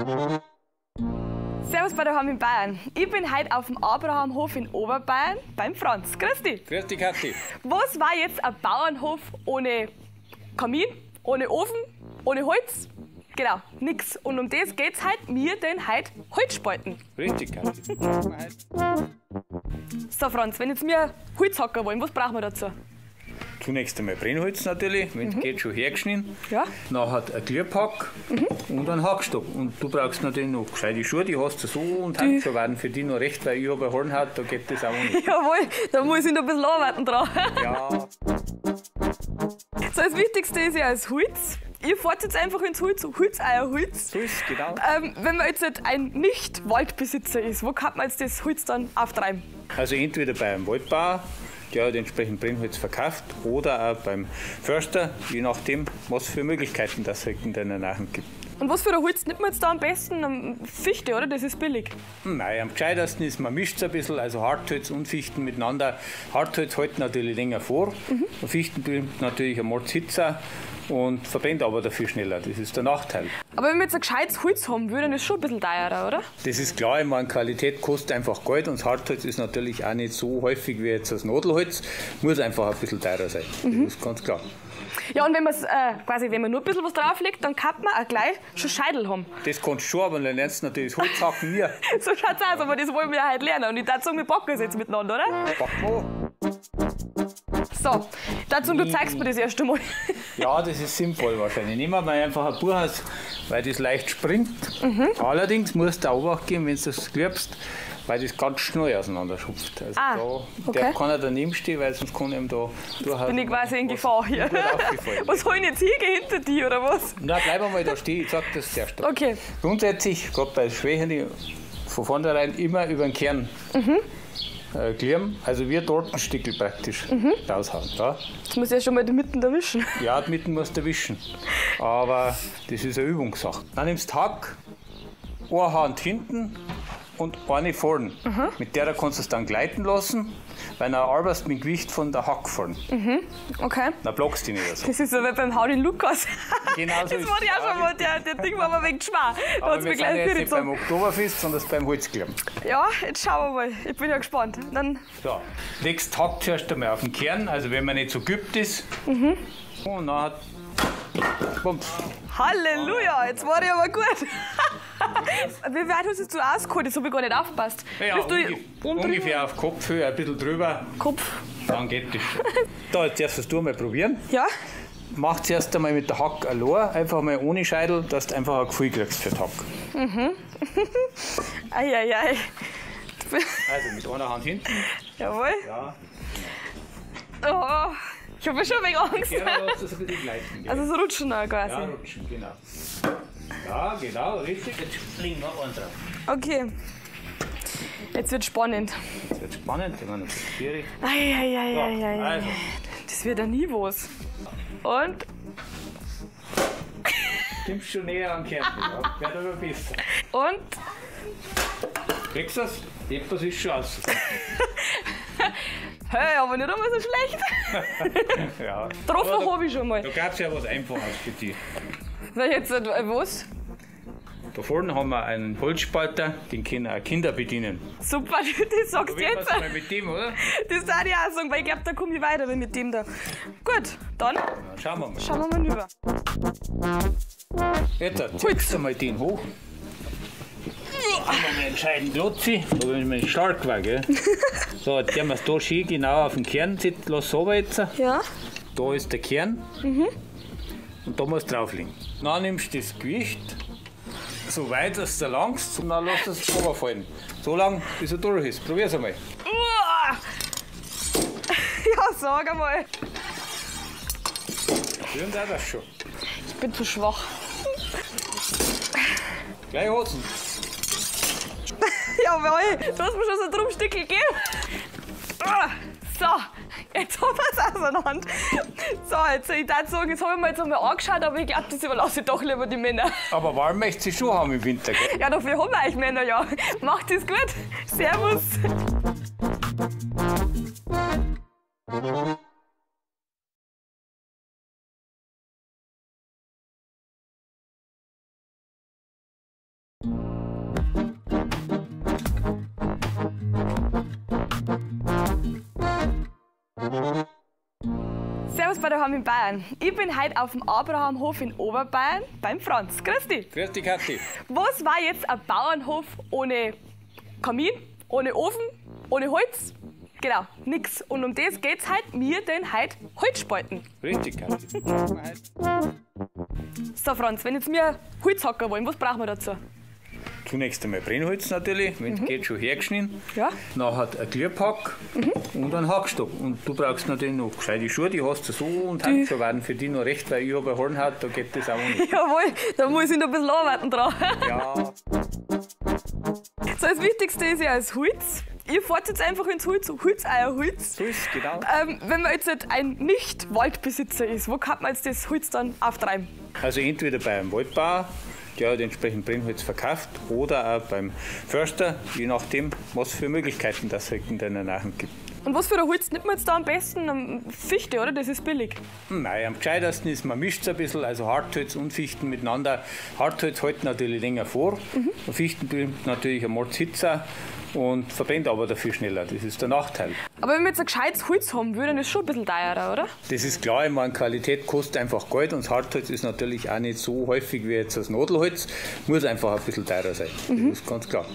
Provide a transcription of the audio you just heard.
Servus bei daheim in Bayern. Ich bin heute auf dem Abrahamhof in Oberbayern beim Franz. Grüß dich. Grüß dich, Kathi. Was war jetzt ein Bauernhof ohne Kamin, ohne Ofen, ohne Holz? Genau, nix. Und um das geht's heute, wir den heute Holz spalten. Richtig, Kathi. So Franz, wenn jetzt wir Holz hacken wollen, was brauchen wir dazu? Zunächst einmal Brennholz natürlich, wenn es geht, schon hergeschnitten. Ja. Nachher ein Glühpack und einen Hackstock. Und du brauchst natürlich noch gescheite Schuhe, die hast du so und Handschuhe werden für dich noch recht, weil ich habe eine Hornhaut, da geht das auch nicht. Jawohl, da muss ich noch ein bisschen arbeiten dran. Ja. So, das Wichtigste ist ja das Holz. Ihr fahrt jetzt einfach ins Holz, Holz, euer Holz. So ist es, genau. Wenn man jetzt ein Nicht-Waldbesitzer ist, wo kann man jetzt das Holz dann auftreiben? Also entweder beim Waldbauer, der hat entsprechend Brennholz verkauft, oder auch beim Förster, je nachdem, was für Möglichkeiten das halt in deiner Nähe gibt. Und was für ein Holz nimmt man jetzt da am besten? Fichte, oder? Das ist billig. Nein, am gescheitesten ist, man mischt es ein bisschen, also Hartholz und Fichten miteinander. Hartholz hält natürlich länger vor, und Fichten bringt natürlich eine Mordshitze und verbrennt aber dafür schneller. Das ist der Nachteil. Aber wenn man jetzt ein gescheites Holz haben will, dann ist es schon ein bisschen teurer, oder? Das ist klar, ich meine, Qualität kostet einfach Geld und das Hartholz ist natürlich auch nicht so häufig wie jetzt das Nadelholz. Muss einfach ein bisschen teurer sein, das ist ganz klar. Ja, und wenn man's, quasi, wenn man nur ein bisschen was drauflegt, dann kann man auch gleich schon Scheidel haben. Das kannst du schon, aber dann lernst du natürlich das Holzhacken nie. So schaut's aus, aber das wollen wir ja heute lernen. Und ich würde sagen, wir packen es jetzt miteinander, oder? Packen wir an. So, dazu, du zeigst mir das erste Mal. Ja, das ist sinnvoll wahrscheinlich. Nehmen wir mal einfach ein Buchhaus, weil das leicht springt. Allerdings musst du auch Obacht geben, wenn du das glübst, weil das ganz schnell auseinanderschupft. Also da darf keiner daneben stehen, weil sonst kann ihm da durchaus. Bin ich quasi in Gefahr hier. Was soll ich jetzt hingehen hinter dir oder was? Na, bleib einmal da stehen, ich sag das zuerst. Okay. Grundsätzlich, gerade bei Schwächen, von vornherein immer über den Kern. Glühen, also wir Tortenstickel praktisch raushauen. Ja. Das muss ich ja schon mal die Mitten erwischen. Ja, die Mitten musst du erwischen. Aber das ist eine Übungssache. Dann nimmst du Hack, eine Hand hinten und eine vorn. Mit der kannst du es dann gleiten lassen, weil dann arbeitest du mit dem Gewicht von der Hack vorn. Okay. Dann blockst du dich nicht so. Das ist so wie beim Hau den Lukas. Genau so. Das war ja schon mal, der Ding war mir wegen schwer. Da Aber wir sind ja jetzt nicht beim Oktoberfest, sondern beim Holzglühen. Ja, jetzt schauen wir mal. Ich bin ja gespannt. Dann so, legst Hack zuerst einmal auf den Kern, also wenn man nicht so geübt ist. Und dann bums. Halleluja, jetzt war ich aber gut. Wie weit hast du ausgeholt? Das habe ich gar nicht aufgepasst. Ja, bist du ungefähr auf Kopfhöhe, ein bisschen drüber. Kopf. Dann geht das schon. Da, jetzt darfst du mal probieren. Ja. Mach zuerst einmal mit der Hack allein, einfach mal ohne Scheidel, dass du einfach ein Gefühl kriegst für die Hack. Ei, ei, ei. Also mit einer Hand hinten. Jawohl. Ja. Oh, ich habe schon ein wenig Angst. Ja, lass das ein bisschen gleiten. Gell? Also so rutschen auch quasi. Ja, rutschen, genau. Ja, genau, richtig. Jetzt legen wir einen drauf. Okay. Jetzt wird spannend. Jetzt wird spannend, wenn man noch schwierig. Ei, ei, ei, ei, ei. Also. Das wird ja nie was. Und? Kommst schon näher an den Kern. Ja. Wird aber besser. Und? Kriegst du das? Etwas ist schon aus. Hey, aber nicht immer so schlecht. Ja. Getroffen habe ich schon mal. Da gab es ja was Einfaches für dich. Na jetzt, was? Da vorne haben wir einen Holzspalter, den können auch Kinder bedienen. Super, das sagst du jetzt. Mal mit dem, oder? Das darf ich auch sagen, weil ich glaube, da komme ich weiter mit dem da. Gut, dann schauen wir mal. Schauen wir mal rüber. Jetzt ziehst du mal den hoch. Haben wir entscheiden Glotzi, da bin ich stark war, gell? So, jetzt gehen wir es da schön genau auf den Kern. Lass es runter jetzt. Ja. Da ist der Kern. Und da musst du drauflegen. Dann nimmst du das Gewicht, so weit, dass du langst, und dann lässt du es runterfallen. So lange, bis er durch ist. Probier's einmal. Ja, sag einmal. Schön, das schon. Ich bin zu schwach. Gleich Hosen. Jawohl, du hast mir schon so ein Drumstickel gegeben. So, jetzt haben wir es auseinander. So, jetzt, ich würde sagen, das habe ich mir jetzt einmal angeschaut, aber ich glaube, das überlasse ich doch lieber die Männer. Aber warm möchte sie schon haben im Winter, gell? Ja, dafür haben wir euch Männer, ja. Macht es gut. Servus. Servus bei daheim in Bayern. Ich bin heute auf dem Abrahamhof in Oberbayern beim Franz. Grüß dich. Grüß dich, Kathi. Was war jetzt ein Bauernhof ohne Kamin, ohne Ofen, ohne Holz? Genau, nix. Und um das geht's heute, mir denn heute Holz spalten. Richtig, Kathi. So Franz, wenn jetzt wir Holz hacken wollen, was brauchen wir dazu? Zunächst einmal Brennholz natürlich, wenn es geht, schon hergeschnitten. Ja. Nachher ein Glühpack und einen Hackstock. Und du brauchst natürlich noch gescheite Schuhe, die hast du so und Handschuhe werden für die noch recht, weil ich habe eine Hornhaut, da geht das auch nicht. Jawohl, da muss ich noch ein bisschen arbeiten dran. Ja. So, das Wichtigste ist ja das Holz. Ihr fahrt jetzt einfach ins Holz, Holz, euer Holz. So ist es, genau. Wenn man jetzt nicht ein Nicht-Waldbesitzer ist, wo kann man jetzt das Holz dann auftreiben? Also entweder bei einem Waldbauer, der hat entsprechend Brennholz verkauft, oder auch beim Förster, je nachdem, was für Möglichkeiten das halt in deiner Nähe gibt. Und was für ein Holz nimmt man jetzt da am besten? Fichte, oder? Das ist billig. Nein, am gescheitesten ist, man mischt es ein bisschen, also Hartholz und Fichten miteinander. Hartholz hält natürlich länger vor, und Fichten bringt natürlich eine Mordshitze und verbrennt aber dafür schneller. Das ist der Nachteil. Aber wenn wir jetzt ein gescheites Holz haben würden, dann ist es schon ein bisschen teurer, oder? Das ist klar, ich meine, Qualität kostet einfach Geld und das Hartholz ist natürlich auch nicht so häufig wie jetzt das Nadelholz, muss einfach ein bisschen teurer sein. Das ist ganz klar.